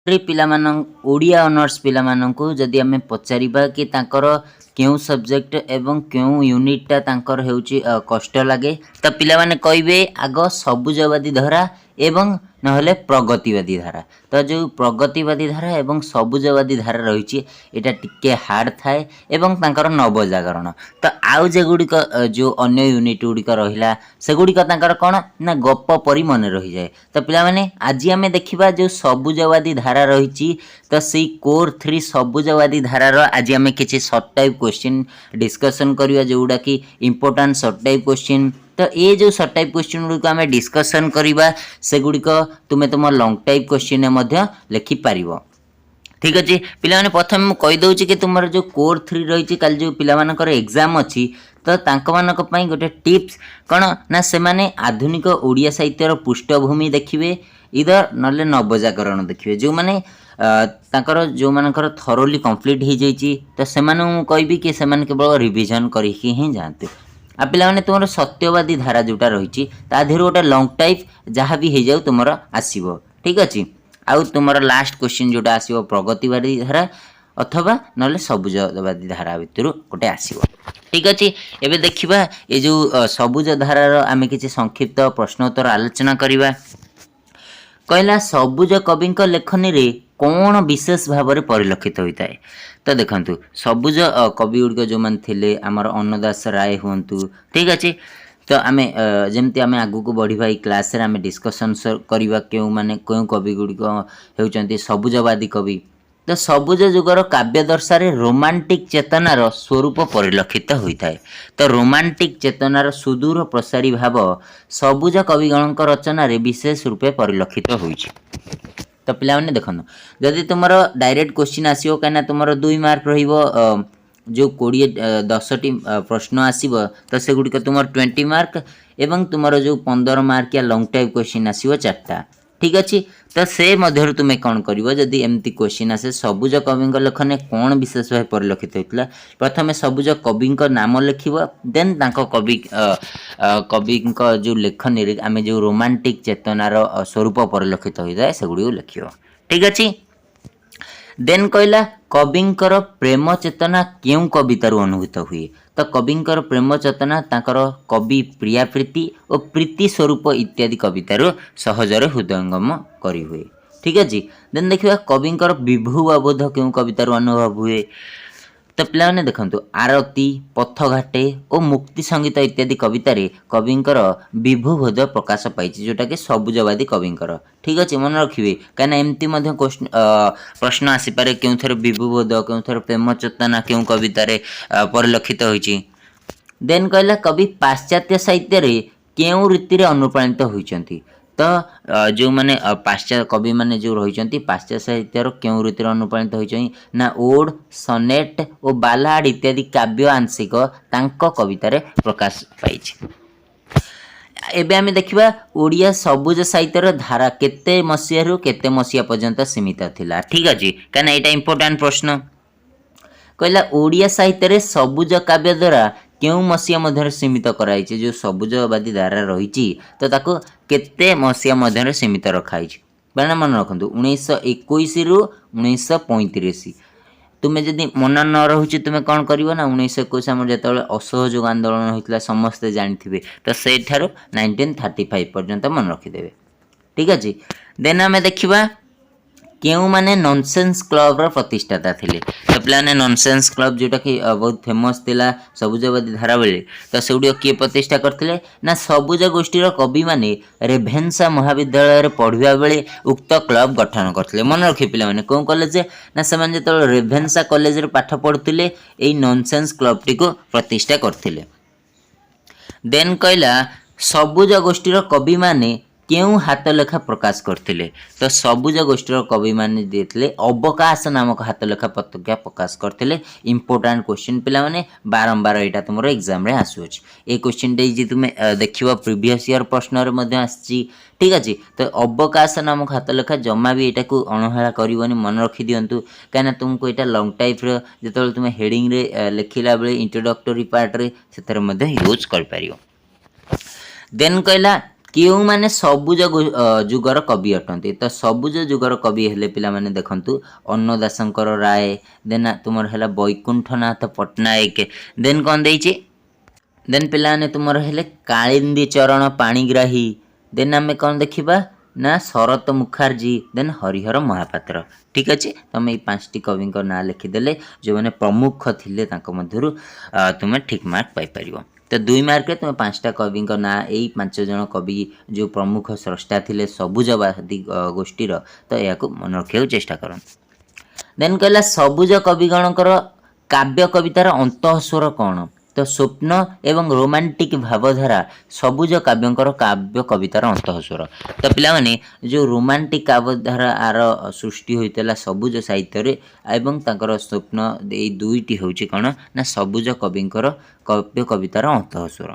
ପିଲାମାନଙ୍କ, ଓଡ଼ିଆ ଅନର୍ସ ପିଲାମାନଙ୍କୁ ଯଦି ଆମେ ପଚାରିବା କି ତାଙ୍କର କେଉଁ ସବଜେକ୍ଟ ଏବଂ କେଉଁ ୟୁନିଟ୍ଟା ତାଙ୍କର ହେଉଛି କଷ୍ଟ ଲାଗେ, ତ ପିଲାମାନେ କହିବେ ଆଗ ସବୁଜବାଦୀ ଧାରା ଏବଂ ନହେଲେ ପ୍ରଗତିବାଦୀ ଧାରା। ତ ଯେଉଁ ପ୍ରଗତିବାଦୀ ଧାରା ଏବଂ ସବୁଜବାଦୀ ଧାରା ରହିଛି, ଏଇଟା ଟିକେ ହାର୍ଡ଼ ଥାଏ ଏବଂ ତାଙ୍କର ନବଜାଗରଣ। ତ ଆଉ ଯେଗୁଡ଼ିକ ଯେଉଁ ଅନ୍ୟ ୟୁନିଟ୍ ଗୁଡ଼ିକ ରହିଲା, ସେଗୁଡ଼ିକ ତାଙ୍କର କ'ଣ ନା ଗପ ପରି ମନେ ରହିଯାଏ। ତ ପିଲାମାନେ, ଆଜି ଆମେ ଦେଖିବା ଯେଉଁ ସବୁଜବାଦୀ ଧାରା ରହିଛି, ତ ସେଇ କୋର୍ 3 ସବୁଜବାଦୀ ଧାରାର ଆଜି ଆମେ କିଛି ସର୍ଟ ଟାଇପ୍ କ୍ୱେଶ୍ଚିନ୍ ଡିସ୍କସନ୍ କରିବା, ଯେଉଁଗୁଡ଼ାକି ଇମ୍ପୋର୍ଟାଣ୍ଟ ସର୍ଟ ଟାଇପ୍ କ୍ୱେଶ୍ଚିନ୍। ତ ଏ ଯେଉଁ ସର୍ଟ ଟାଇପ୍ କ୍ୱେଶ୍ଚିନ୍ ଗୁଡ଼ିକ ଆମେ ଡିସ୍କସନ୍ କରିବା, ସେଗୁଡ଼ିକ ତୁମେ ତୁମ ଲଙ୍ଗ୍ ଟାଇପ୍ କ୍ୱେଶ୍ଚିନ୍ରେ ମଧ୍ୟ ଲେଖିପାରିବ। ଠିକ୍ ଅଛି ପିଲାମାନେ, ପ୍ରଥମେ ମୁଁ କହିଦେଉଛି କି ତୁମର ଯେଉଁ କୋର୍ 3 ରହିଛି, କାଲି ଯେଉଁ ପିଲାମାନଙ୍କର ଏକ୍ଜାମ୍ ଅଛି, ତ ତାଙ୍କମାନଙ୍କ ପାଇଁ ଗୋଟେ ଟିପ୍ସ କ'ଣ ନା ସେମାନେ ଆଧୁନିକ ଓଡ଼ିଆ ସାହିତ୍ୟର ପୃଷ୍ଠଭୂମି ଦେଖିବେ ଇଦର, ନହେଲେ ନବଜାଗରଣ ଦେଖିବେ। ଯେଉଁମାନେ ତାଙ୍କର ଯେଉଁମାନଙ୍କର ଥରୋଲି କମ୍ପ୍ଲିଟ୍ ହେଇଯାଇଛି, ତ ସେମାନଙ୍କୁ ମୁଁ କହିବି କି ସେମାନେ କେବଳ ରିଭିଜନ୍ କରିକି ହିଁ ଯାଆନ୍ତୁ। ଆଉ ପିଲାମାନେ, ତୁମର ସତ୍ୟବାଦୀ ଧାରା ଯେଉଁଟା ରହିଛି, ତା ଦେହରୁ ଗୋଟେ ଲଙ୍ଗ୍ ଟାଇପ୍ ଯାହା ବି ହେଇଯାଉ ତୁମର ଆସିବ। ଠିକ୍ ଅଛି। ଆଉ ତୁମର ଲାଷ୍ଟ କ୍ୱେଶ୍ଚିନ୍ ଯେଉଁଟା ଆସିବ, ପ୍ରଗତିବାଦୀ ଧାରା ଅଥବା ନହେଲେ ସବୁଜବାଦୀ ଧାରା ଭିତରୁ ଗୋଟେ ଆସିବ। ଠିକ୍ ଅଛି। ଏବେ ଦେଖିବା ଏ ଯେଉଁ ସବୁଜ ଧାରାର ଆମେ କିଛି ସଂକ୍ଷିପ୍ତ ପ୍ରଶ୍ନୋତ୍ତର ଆଲୋଚନା କରିବା। କହିଲା, ସବୁଜ କବିଙ୍କ ଲେଖନୀରେ କ'ଣ ବିଶେଷ ଭାବରେ ପରିଲକ୍ଷିତ ହୋଇଥାଏ? ତ ଦେଖନ୍ତୁ, ସବୁଜ କବି ଗୁଡ଼ିକ ଯେଉଁମାନେ ଥିଲେ, ଆମର ଅନ୍ନଦାସ ରାୟ ହୁଅନ୍ତୁ, ଠିକ୍ ଅଛି। ତ ଆମେ ଯେମିତି ଆମେ ଆଗକୁ ବଢ଼ିବା, ଏଇ କ୍ଲାସ୍ରେ ଆମେ ଡିସ୍କସନ୍ କରିବା କେଉଁମାନେ, କେଉଁ କବି ଗୁଡ଼ିକ ହେଉଛନ୍ତି ସବୁଜବାଦୀ କବି। ତ ସବୁଜ ଯୁଗର କାବ୍ୟଦର୍ଶାରେ ରୋମାଣ୍ଟିକ୍ ଚେତନାର ସ୍ୱରୂପ ପରିଲକ୍ଷିତ ହୋଇଥାଏ। ତ ରୋମାଣ୍ଟିକ୍ ଚେତନାର ସୁଦୂର ପ୍ରସାରୀ ଭାବ ସବୁଜ କବିଗଣଙ୍କ ରଚନାରେ ବିଶେଷ ରୂପେ ପରିଲକ୍ଷିତ ହୋଇଛି। ତ ପିଲାମାନେ ଦେଖନ୍ତୁ, ଯଦି ତୁମର ଡାଇରେକ୍ଟ କ୍ୱେଶ୍ଚିନ୍ ଆସିବ, କାହିଁକିନା ତୁମର 2 ମାର୍କ ରହିବ, ଯେଉଁ 20 10ଟି ପ୍ରଶ୍ନ ଆସିବ, ତ ସେଗୁଡ଼ିକ ତୁମର 20 ମାର୍କ ଏବଂ ତୁମର ଯେଉଁ 15 ମାର୍କିଆ ଲଙ୍ଗ୍ ଟାଇପ୍ କ୍ୱେଶ୍ଚିନ୍ ଆସିବ ଚାରିଟା। ଠିକ୍ ଅଛି। ତ ସେ ମଧ୍ୟରୁ ତୁମେ କ'ଣ କରିବ? ଯଦି ଏମିତି କ୍ୱେଶ୍ଚିନ୍ ଆସେ, ସବୁଜ କବିଙ୍କ ଲେଖନୀରେ କ'ଣ ବିଶେଷ ଭାବେ ପରିଲକ୍ଷିତ ହୋଇଥିଲା, ପ୍ରଥମେ ସବୁଜ କବିଙ୍କ ନାମ ଲେଖିବ, ଦେନ୍ ତାଙ୍କ କବିଙ୍କ ଯେଉଁ ଲେଖନୀରେ ଆମେ ଯେଉଁ ରୋମାଣ୍ଟିକ୍ ଚେତନାର ସ୍ୱରୂପ ପରିଲକ୍ଷିତ ହୋଇଥାଏ, ସେଗୁଡ଼ିକୁ ଲେଖିବ। ଠିକ୍ ଅଛି। ଦେନ୍ କହିଲା, କବିଙ୍କର ପ୍ରେମ ଚେତନା କେଉଁ କବିତାରୁ ଅନୁଭୂତ ହୁଏ? ତ କବିଙ୍କର ପ୍ରେମ ଚେତନା ତାଙ୍କର କବି ପ୍ରିୟାପ୍ରୀତି ଓ ପ୍ରୀତି ସ୍ୱରୂପ ଇତ୍ୟାଦି କବିତାରୁ ସହଜରେ ହୃଦୟଙ୍ଗମ କରିହୁଏ। ଠିକ୍ ଅଛି। ଦେନ୍ ଦେଖିବା, କବିଙ୍କର ବିଭୁବୋଧ କେଉଁ କବିତାରୁ ଅନୁଭବ ହୁଏ? ତ ପିଲାମାନେ ଦେଖନ୍ତୁ, ଆରତି, ପଥଘାଟେ ଓ ମୁକ୍ତି ସଙ୍ଗୀତ ଇତ୍ୟାଦି କବିତାରେ କବିଙ୍କର ବିଭୁବୋଧ ପ୍ରକାଶ ପାଇଛି, ଯେଉଁଟାକି ସବୁଜବାଦୀ କବିଙ୍କର। ଠିକ୍ ଅଛି, ମନେ ରଖିବେ, କାହିଁକିନା ଏମିତି ମଧ୍ୟ ପ୍ରଶ୍ନ ଆସିପାରେ, କେଉଁଥିରେ ବିଭୁବୋଧ, କେଉଁଥିରେ ପ୍ରେମ ଚେତନା କେଉଁ କବିତାରେ ପରିଲକ୍ଷିତ ହୋଇଛି। ଦେନ୍ କହିଲା, କବି ପାଶ୍ଚାତ୍ୟ ସାହିତ୍ୟରେ କେଉଁ ରୀତିରେ ଅନୁପ୍ରାଣିତ ହୋଇଛନ୍ତି? ତ ଯେଉଁମାନେ ପାଶ୍ଚାତ୍ୟ କବିମାନେ ଯେଉଁ ରହିଛନ୍ତି, ପାଶ୍ଚାତ୍ୟ ସାହିତ୍ୟର କେଉଁ ରୀତିରେ ଅନୁପ୍ରାଣିତ ହୋଇଛନ୍ତି ନା ଓଡ୍, ସନେଟ୍ ଓ ବାଲାଡ୍ ଇତ୍ୟାଦି କାବ୍ୟ ଆଂଶିକ ତାଙ୍କ କବିତାରେ ପ୍ରକାଶ ପାଇଛି। ଏବେ ଆମେ ଦେଖିବା, ଓଡ଼ିଆ ସବୁଜ ସାହିତ୍ୟର ଧାରା କେତେ ମସିହାରୁ କେତେ ମସିହା ପର୍ଯ୍ୟନ୍ତ ସୀମିତ ଥିଲା? ଠିକ୍ ଅଛି, କାହିଁକିନା ଏଇଟା ଇମ୍ପୋର୍ଟାଣ୍ଟ ପ୍ରଶ୍ନ। କହିଲା, ଓଡ଼ିଆ ସାହିତ୍ୟରେ ସବୁଜ କାବ୍ୟ ଦ୍ୱାରା କେଉଁ ମସିହା ମଧ୍ୟରେ ସୀମିତ କରାଯାଇଛି? ଯେଉଁ ସବୁଜବାଦୀ ଧାରା ରହିଛି, ତ ତାକୁ କେତେ ମସିହା ମଧ୍ୟରେ ସୀମିତ ରଖାହେଇଛି? ମାନେ ମନେ ରଖନ୍ତୁ, 1921ରୁ 1935। ତୁମେ ଯଦି ମନ ନ ରହୁଛି, ତୁମେ କ'ଣ କରିବ ନା 1921 ଆମର ଯେତେବେଳେ ଅସହଯୋଗ ଆନ୍ଦୋଳନ ହୋଇଥିଲା, ସମସ୍ତେ ଜାଣିଥିବେ, ତ ସେଇଠାରୁ 1935 ପର୍ଯ୍ୟନ୍ତ ମନେ ରଖିଦେବେ। ଠିକ୍ ଅଛି। ଦେନ୍ ଆମେ ଦେଖିବା, କେଉଁମାନେ ନନସେନ୍ସ କ୍ଲବର ପ୍ରତିଷ୍ଠାତା ଥିଲେ? ତ ପିଲାମାନେ, ନନସେନ୍ସ କ୍ଲବ ଯେଉଁଟାକି ବହୁତ ଫେମସ୍ ଥିଲା ସବୁଜବାଦୀ ଧାରା ବେଳେ, ତ ସେଗୁଡ଼ିକ କିଏ ପ୍ରତିଷ୍ଠା କରିଥିଲେ ନା ସବୁଜ ଗୋଷ୍ଠୀର କବିମାନେ ରେଭେନ୍ସା ମହାବିଦ୍ୟାଳୟରେ ପଢ଼ିବା ବେଳେ ଉକ୍ତ କ୍ଲବ ଗଠନ କରିଥିଲେ। ମନେ ରଖିବେ ପିଲାମାନେ, କେଉଁ କଲେଜ ନା ସେମାନେ ଯେତେବେଳେ ରେଭେନ୍ସା କଲେଜରେ ପାଠ ପଢ଼ୁଥିଲେ, ଏଇ ନନସେନ୍ସ କ୍ଲବଟିକୁ ପ୍ରତିଷ୍ଠା କରିଥିଲେ। ଦେନ୍ କହିଲା, ସବୁଜ ଗୋଷ୍ଠୀର କବିମାନେ କେଉଁ ହାତଲେଖା ପ୍ରକାଶ କରିଥିଲେ? ତ ସବୁଜ ଗୋଷ୍ଠୀର କବିମାନେ ଦେଇଥିଲେ ଅବକାଶ ନାମକ ହାତଲେଖା ପତ୍ରିକା ପ୍ରକାଶ କରିଥିଲେ। ଇମ୍ପୋର୍ଟାଣ୍ଟ କ୍ୱେଶ୍ଚିନ୍ ପିଲାମାନେ, ବାରମ୍ବାର ଏଇଟା ତୁମର ଏକ୍ଜାମରେ ଆସୁଅଛି। ଏ କ୍ୱେଶ୍ଚିନ୍ଟା ଯଦି ତୁମେ ଦେଖିବ, ପ୍ରିଭିୟସ୍ ଇୟର୍ ପ୍ରଶ୍ନରେ ମଧ୍ୟ ଆସିଛି। ଠିକ୍ ଅଛି। ତ ଅବକାଶ ନାମକ ହାତଲେଖା ଜମା ବି ଏଇଟାକୁ ଅଣହେଳା କରିବନି, ମନେ ରଖିଦିଅନ୍ତୁ, କାହିଁକିନା ତୁମକୁ ଏଇଟା ଲଙ୍ଗ୍ ଟାଇପ୍ର ଯେତେବେଳେ ତୁମେ ହେଡ଼ିଂରେ ଲେଖିଲା ବେଳେ ଇଣ୍ଟ୍ରୋଡକ୍ଟୋରୀ ପାର୍ଟରେ ସେଥିରେ ମଧ୍ୟ ୟୁଜ୍ କରିପାରିବ। ଦେନ୍ କହିଲା, କେଉଁମାନେ ସବୁଜ ଯୁଗର କବି ଅଟନ୍ତି? ତ ସବୁଜ ଯୁଗର କବି ହେଲେ ପିଲାମାନେ ଦେଖନ୍ତୁ, ଅନ୍ନଦାଶଙ୍କର ରାୟ, ଦେନ୍ ତୁମର ହେଲା ବୈକୁଣ୍ଠନାଥ ପଟ୍ଟନାୟକ, ଦେନ୍ କ'ଣ ଦେଇଛି? ଦେନ୍ ପିଲାମାନେ ତୁମର ହେଲେ କାଳିନ୍ଦୀ ଚରଣ ପାଣିଗ୍ରାହୀ, ଦେନ୍ ଆମେ କ'ଣ ଦେଖିବା ନା ଶରତ ମୁଖାର୍ଜୀ, ଦେନ୍ ହରିହର ମହାପାତ୍ର। ଠିକ୍ ଅଛି, ତମେ ଏଇ ପାଞ୍ଚଟି କବିଙ୍କ ନାଁ ଲେଖିଦେଲେ, ଯେଉଁମାନେ ପ୍ରମୁଖ ଥିଲେ ତାଙ୍କ ମଧ୍ୟରୁ, ତୁମେ ଠିକ୍ ମାର୍କ ପାଇପାରିବ। ତ 2 ମାର୍କରେ ତୁମେ ପାଞ୍ଚଟା କବିଙ୍କ ନାଁ, ଏଇ ପାଞ୍ଚ ଜଣ କବି ଯେଉଁ ପ୍ରମୁଖ ସ୍ରଷ୍ଟା ଥିଲେ ସବୁଜବାଦୀ ଗୋଷ୍ଠୀର, ତ ଏହାକୁ ମନେ ରଖିବାକୁ ଚେଷ୍ଟା କରନ୍ତୁ। ଦେନ୍ କହିଲା, ସବୁଜ କବିଗଣଙ୍କର କାବ୍ୟ କବିତାର ଅନ୍ତଃସ୍ୱର କ'ଣ? ତ ସ୍ୱପ୍ନ ଏବଂ ରୋମାଣ୍ଟିକ୍ ଭାବଧାରା ସବୁଜ କାବ୍ୟଙ୍କର କାବ୍ୟ କବିତାର ଅନ୍ତଃସ୍ୱର। ତ ପିଲାମାନେ, ଯେଉଁ ରୋମାଣ୍ଟିକ୍ ଭାବଧାରାର ସୃଷ୍ଟି ହୋଇଥିଲା ସବୁଜ ସାହିତ୍ୟରେ ଏବଂ ତାଙ୍କର ସ୍ୱପ୍ନ, ଏଇ ଦୁଇଟି ହେଉଛି କ'ଣ ନା ସବୁଜ କବିଙ୍କର କାବ୍ୟ କବିତାର ଅନ୍ତଃସ୍ୱର।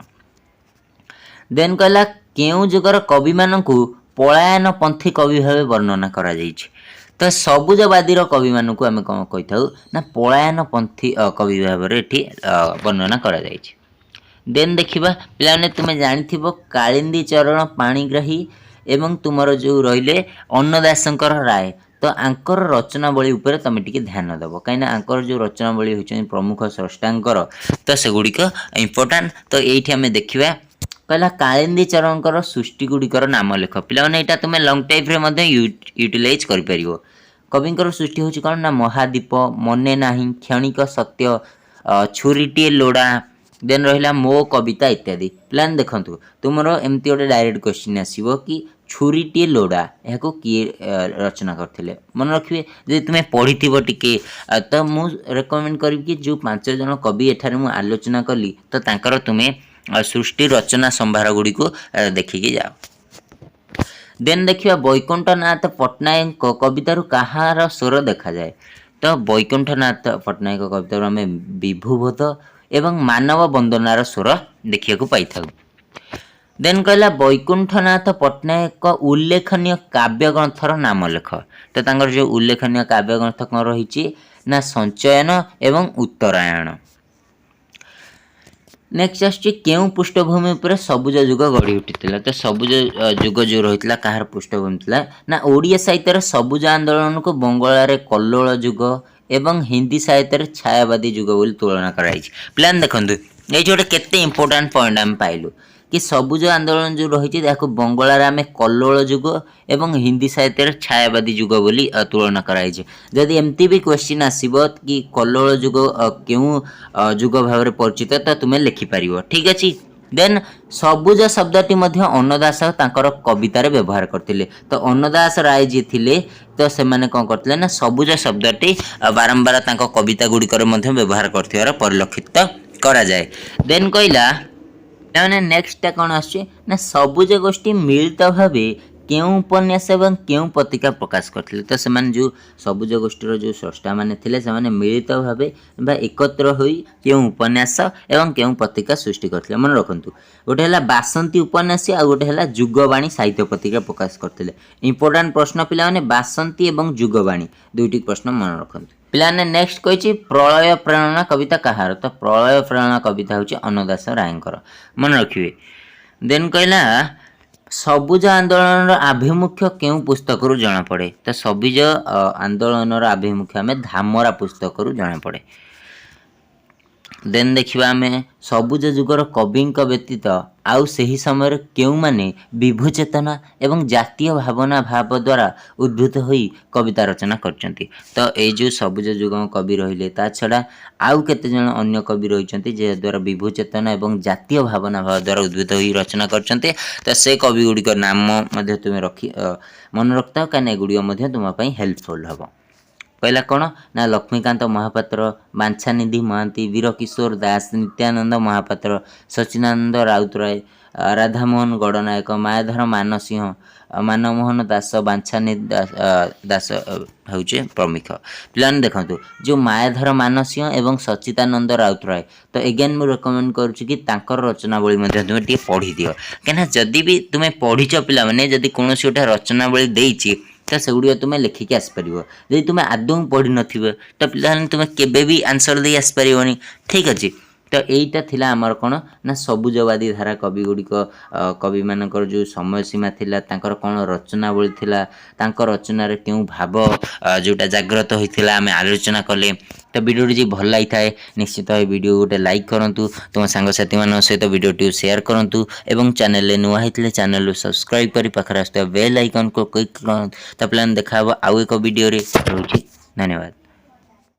ଦେନ୍ କହିଲା, କେଉଁ ଯୁଗର କବିମାନଙ୍କୁ ପଳାୟନପନ୍ଥୀ କବି ଭାବେ ବର୍ଣ୍ଣନା କରାଯାଇଛି? ତ ସବୁଜବାଦୀର କବିମାନଙ୍କୁ ଆମେ କ'ଣ କହିଥାଉ ନା ପଳାୟନପନ୍ଥୀ କବି ଭାବରେ ଏଠି ବର୍ଣ୍ଣନା କରାଯାଇଛି। ଦେନ୍ ଦେଖିବା ପିଲାମାନେ, ତୁମେ ଜାଣିଥିବ କାଳିନ୍ଦୀ ଚରଣ ପାଣିଗ୍ରାହୀ ଏବଂ ତୁମର ଯେଉଁ ରହିଲେ ଅନ୍ନଦାଶଙ୍କର ରାୟ, ତ ଆଙ୍କର ରଚନାବଳୀ ଉପରେ ତୁମେ ଟିକେ ଧ୍ୟାନ ଦେବ, କାହିଁକିନା ଆଙ୍କର ଯେଉଁ ରଚନାବଳୀ ହେଉଛନ୍ତି ପ୍ରମୁଖ ସ୍ରଷ୍ଟାଙ୍କର, ତ ସେଗୁଡ଼ିକ ଇମ୍ପୋର୍ଟାଣ୍ଟ। ତ ଏଇଠି ଆମେ ଦେଖିବା, କହିଲା, କାଳିନ୍ଦୀ ଚରଣଙ୍କର ସୃଷ୍ଟି ଗୁଡ଼ିକର ନାମ ଲେଖ। ପିଲାମାନେ, ଏଇଟା ତୁମେ ଲଙ୍ଗ ଟାଇପ୍ରେ ମଧ୍ୟ ୟୁଟିଲାଇଜ୍ କରିପାରିବ। କବିଙ୍କର ସୃଷ୍ଟି ହେଉଛି କ'ଣ ନା ମହାଦୀପ, ମନେ ନାହିଁ, କ୍ଷଣିକ ସତ୍ୟ, ଛୁରୀଟିଏ ଲୋଡ଼ା, ଦେନ୍ ରହିଲା ମୋ କବିତା ଇତ୍ୟାଦି। ପିଲାମାନେ ଦେଖନ୍ତୁ, ତୁମର ଏମିତି ଗୋଟେ ଡାଇରେକ୍ଟ କ୍ୱେଶ୍ଚିନ୍ ଆସିବ କି ଛୁରୀଟିଏ ଲୋଡ଼ା ଏହାକୁ କିଏ ରଚନା କରିଥିଲେ? ମନେ ରଖିବେ, ଯଦି ତୁମେ ପଢ଼ିଥିବ ଟିକେ, ତ ମୁଁ ରେକମେଣ୍ଡ କରିବି କି ଯେଉଁ ପାଞ୍ଚ ଜଣ କବି ଏଠାରେ ମୁଁ ଆଲୋଚନା କଲି, ତ ତାଙ୍କର ତୁମେ ସୃଷ୍ଟି ରଚନା ସମ୍ଭାର ଗୁଡ଼ିକୁ ଦେଖିକି ଯାଅ। ଦେନ୍ ଦେଖିବା, ବୈକୁଣ୍ଠନାଥ ପଟ୍ଟନାୟକଙ୍କ କବିତାରୁ କାହାର ସ୍ୱର ଦେଖାଯାଏ? ତ ବୈକୁଣ୍ଠନାଥ ପଟ୍ଟନାୟକ କବିତାରୁ ଆମେ ବିଭୁବୋଧ ଏବଂ ମାନବ ବନ୍ଦନାର ସ୍ୱର ଦେଖିବାକୁ ପାଇଥାଉ। ଦେନ୍ କହିଲା, ବୈକୁଣ୍ଠନାଥ ପଟ୍ଟନାୟକଙ୍କ ଉଲ୍ଲେଖନୀୟ କାବ୍ୟ ଗ୍ରନ୍ଥର ନାମ ଲେଖ। ତ ତାଙ୍କର ଯେଉଁ ଉଲ୍ଲେଖନୀୟ କାବ୍ୟ ଗ୍ରନ୍ଥ କ'ଣ ରହିଛି ନା ସଞ୍ଚୟନ ଏବଂ ଉତ୍ତରାୟଣ। ନେକ୍ସଟ ଆସୁଛି, କେଉଁ ପୃଷ୍ଠଭୂମି ଉପରେ ସବୁଜ ଯୁଗ ଗଢ଼ି ଉଠିଥିଲା? ତ ସବୁଜ ଯୁଗ ଯେଉଁ ରହିଥିଲା, କାହାର ପୃଷ୍ଠଭୂମି ଥିଲା ନା ଓଡ଼ିଆ ସାହିତ୍ୟର ସବୁଜ ଆନ୍ଦୋଳନକୁ ବଙ୍ଗଳାରେ କଲ୍ଲୋଳ ଯୁଗ ଏବଂ ହିନ୍ଦୀ ସାହିତ୍ୟରେ ଛାୟାବାଦୀ ଯୁଗ ବୋଲି ତୁଳନା କରାଯାଇଛି। ପିଲାମାନେ ଦେଖନ୍ତୁ, ଏଇଠି ଗୋଟେ କେତେ ଇମ୍ପୋର୍ଟାଣ୍ଟ ପଏଣ୍ଟ ଆମେ ପାଇଲୁ କି ସବୁଜ ଆନ୍ଦୋଳନ ଯେଉଁ ରହିଛି, ତାକୁ ବଙ୍ଗଳାରେ ଆମେ କଲ୍ଲୋଳ ଯୁଗ ଏବଂ ହିନ୍ଦୀ ସାହିତ୍ୟରେ ଛାୟାବାଦୀ ଯୁଗ ବୋଲି ତୁଳନା କରାଯାଇଛି। ଯଦି ଏମିତି ବି କ୍ୱେଶ୍ଚିନ୍ ଆସିବ କି କଲ୍ଲୋଳ ଯୁଗ କେଉଁ ଯୁଗ ଭାବରେ ପରିଚିତ, ତ ତୁମେ ଲେଖିପାରିବ। ଠିକ୍ ଅଛି। ଦେନ୍ ସବୁଜ ଶବ୍ଦଟି ମଧ୍ୟ ଅନ୍ନଦାସ ତାଙ୍କର କବିତାରେ ବ୍ୟବହାର କରିଥିଲେ। ତ ଅନ୍ନଦାସ ରାୟ ଯିଏ ଥିଲେ, ତ ସେମାନେ କ'ଣ କରିଥିଲେ ନା ସବୁଜ ଶବ୍ଦଟି ବାରମ୍ବାର ତାଙ୍କ କବିତା ଗୁଡ଼ିକରେ ମଧ୍ୟ ବ୍ୟବହାର କରିଥିବାର ପରିଲକ୍ଷିତ କରାଯାଏ। ଦେନ୍ କହିଲା ମାନେ ନେକ୍ସଟଟା କ'ଣ ଆସୁଛି ନା ସବୁଜ ଗୋଷ୍ଠୀ ମିଳିତ ଭାବେ କେଉଁ ଉପନ୍ୟାସ ଏବଂ କେଉଁ ପତ୍ରିକା ପ୍ରକାଶ କରିଥିଲେ? ତ ସେମାନେ ଯେଉଁ ସବୁଜ ଗୋଷ୍ଠୀର ଯେଉଁ ସ୍ରଷ୍ଟାମାନେ ଥିଲେ, ସେମାନେ ମିଳିତ ଭାବେ ବା ଏକତ୍ର ହୋଇ କେଉଁ ଉପନ୍ୟାସ ଏବଂ କେଉଁ ପତ୍ରିକା ସୃଷ୍ଟି କରିଥିଲେ? ମନେ ରଖନ୍ତୁ, ଗୋଟେ ହେଲା ବାସନ୍ତୀ ଉପନ୍ୟାସ ଆଉ ଗୋଟେ ହେଲା ଯୁଗବାଣୀ ସାହିତ୍ୟ ପତ୍ରିକା ପ୍ରକାଶ କରିଥିଲେ। ଇମ୍ପୋର୍ଟାଣ୍ଟ ପ୍ରଶ୍ନ ପିଲାମାନେ, ବାସନ୍ତୀ ଏବଂ ଯୁଗବାଣୀ ଦୁଇଟି ପ୍ରଶ୍ନ ମନେ ରଖନ୍ତୁ। ପିଲାମାନେ, ନେକ୍ସଟ କହିଛି, ପ୍ରଳୟ ପ୍ରେରଣା କବିତା କାହାର? ତ ପ୍ରଳୟ ପ୍ରେରଣା କବିତା ହେଉଛି ଅନ୍ନଦାସ ରାୟଙ୍କର, ମନେ ରଖିବେ। ଦେନ୍ କହିଲା, ସବୁଜ ଆନ୍ଦୋଳନର ଆଭିମୁଖ୍ୟ କେଉଁ ପୁସ୍ତକରୁ ଜଣାପଡ଼େ? ତ ସବୁଜ ଆନ୍ଦୋଳନର ଆଭିମୁଖ୍ୟ ଆମେ ଧାମରା ପୁସ୍ତକରୁ ଜଣାପଡ଼େ। ଦେନ୍ ଦେଖିବା ଆମେ, ସବୁଜ ଯୁଗର କବିଙ୍କ ବ୍ୟତୀତ ଆଉ ସେହି ସମୟରେ କେଉଁମାନେ ବିଭୁ ଚେତନା ଏବଂ ଜାତୀୟ ଭାବନା ଭାବ ଦ୍ୱାରା ଉଦ୍ଭୂତ ହୋଇ କବିତା ରଚନା କରିଛନ୍ତି? ତ ଏଇ ଯେଉଁ ସବୁଜ ଯୁଗ କବି ରହିଲେ, ତା ଛଡ଼ା ଆଉ କେତେଜଣ ଅନ୍ୟ କବି ରହିଛନ୍ତି, ଯାହାଦ୍ୱାରା ବିଭୁ ଚେତନା ଏବଂ ଜାତୀୟ ଭାବନା ଭାବ ଦ୍ୱାରା ଉଦ୍ଭୂତ ହୋଇ ରଚନା କରିଛନ୍ତି। ତ ସେ କବି ଗୁଡ଼ିକ ନାମ ମଧ୍ୟ ତୁମେ ମନେ ରଖିଥାଅ, କାହିଁକିନା ଏଗୁଡ଼ିକ ମଧ୍ୟ ତୁମ ପାଇଁ ହେଲ୍ପଫୁଲ୍ ହେବ। କହିଲା କ'ଣ ନା ଲକ୍ଷ୍ମୀକାନ୍ତ ମହାପାତ୍ର, ବାଞ୍ଛାନିଧି ମହାନ୍ତି, ବୀରକିଶୋର ଦାସ, ନିତ୍ୟାନନ୍ଦ ମହାପାତ୍ର, ସଚିଦାନନ୍ଦ ରାଉତରାୟ, ରାଧାମୋହନ ଗଡ଼ନାୟକ, ମାୟାଧର ମାନସିଂହ, ମାନମୋହନ ଦାସ, ବାଞ୍ଛାନିଧି ଦାସ ହେଉଛି ପ୍ରମୁଖ। ପିଲାମାନେ ଦେଖନ୍ତୁ, ଯେଉଁ ମାୟାଧର ମାନସିଂହ ଏବଂ ସଚିଦାନନ୍ଦ ରାଉତରାୟ, ତ ଏଗେନ୍ ମୁଁ ରେକମେଣ୍ଡ କରୁଛି କି ତାଙ୍କର ରଚନାବଳୀ ମଧ୍ୟ ତୁମେ ଟିକେ ପଢ଼ିଦିଅ, କାହିଁକିନା ଯଦି ବି ତୁମେ ପଢ଼ିଛ ପିଲାମାନେ, ଯଦି କୌଣସି ଗୋଟେ ରଚନାବଳୀ ଦେଇଛି, ତ ସେଗୁଡ଼ିକ ତୁମେ ଲେଖିକି ଆସିପାରିବ। ଯଦି ତୁମେ ଆଦୌ ପଢ଼ିନଥିବ, ତ ପିଲାମାନେ ତୁମେ କେବେ ବି ଆନ୍ସର୍ ଦେଇ ଆସିପାରିବନି। ଠିକ୍ ଅଛି। ତ ଏଇଟା ଥିଲା ଆମର କ'ଣ ନା ସବୁଜବାଦୀ ଧାରା କବି ଗୁଡ଼ିକ, କବିମାନଙ୍କର ଯେଉଁ ସମୟ ସୀମା ଥିଲା, ତାଙ୍କର କ'ଣ ରଚନାବଳୀ ଥିଲା, ତାଙ୍କ ରଚନାରେ କେଉଁ ଭାବ ଯେଉଁଟା ଜାଗ୍ରତ ହୋଇଥିଲା, ଆମେ ଆଲୋଚନା କଲେ। ତ ଭିଡ଼ିଓଟି ଯଦି ଭଲ ଲାଗିଥାଏ, ନିଶ୍ଚିତ ଏ ଭିଡ଼ିଓ ଗୋଟେ ଲାଇକ୍ କରନ୍ତୁ, ତୁମ ସାଙ୍ଗସାଥିମାନଙ୍କ ସହିତ ଭିଡ଼ିଓଟିକୁ ସେୟାର କରନ୍ତୁ ଏବଂ ଚ୍ୟାନେଲରେ ନୂଆ ହେଇଥିଲେ ଚ୍ୟାନେଲକୁ ସବସ୍କ୍ରାଇବ୍ କରି ପାଖରେ ଆସୁଥିବା ବେଲ୍ ଆଇକନ୍କୁ କ୍ଲିକ୍ କରନ୍ତୁ। ତ ପିଲାମାନେ, ଦେଖା ହେବ ଆଉ ଏକ ଭିଡ଼ିଓରେ। ରହୁଛି, ଧନ୍ୟବାଦ।